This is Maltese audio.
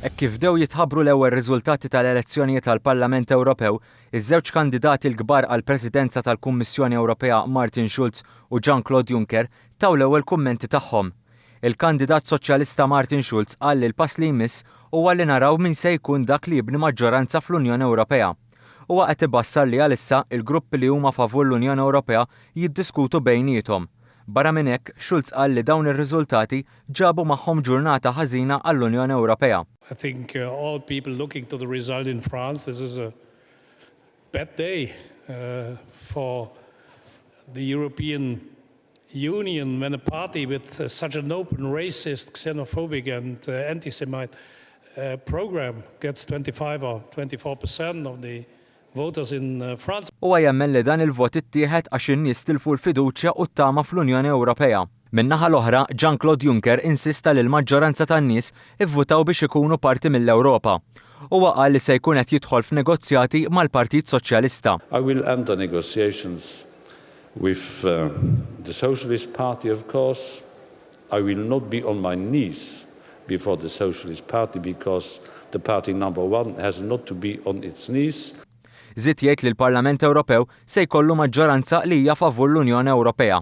Hekk kif bdew jitħabbru l-ewwel riżultati tal-elezzjonijiet għall-Parlament Ewropew, iż-żewġ kandidati l-kbar għall-Presidenza tal-Kummissjoni Ewropea Martin Schulz u Jean-Claude Juncker taw l-ewwel kummenti tagħhom. Il-kandidat Soċjalista Martin Schulz qal li l-pass li jmiss huwa li naraw min se jkun dak li jibni maġġoranza fl-Unjoni Ewropea. Huwa qed ibassar li għalissa il-gruppi li huma favur l-Unjoni Ewropea jiddiskutu bejniethom. Barra minn hekk, Schulz qal li dawn ir-riżultati ġabu magħhom ġurnata ħażina għall-Unjoni Ewropea. I think all people looking to the result in France, this is a bad day for the European Union when a party with such an open racist, xenophobic and anti-Semite program gets 25 or 24% of the voters in France. Huwa jemmen li dan il-vot ittieħed għax in-nies tilfu l-fiduċja u t-tama fl-Unjoni Ewropea. Min-naħa l-oħra, Jean-Claude Juncker insista li l-maġġoranza tan-nies ivvutaw biex ikunu parti mill-Ewropa. Huwa qal li se jkun qed jidħol f'negozjati mal-Partit Soċjalista. I will enter negotiations with the Socialist Party, of course. I will not be on my knees before the Socialist Party because the party number one has not to be on its knees. Żied jgħid li l-Parlament Ewropew se jkollu maġġoranza li hija favur l-Unjoni Ewropea.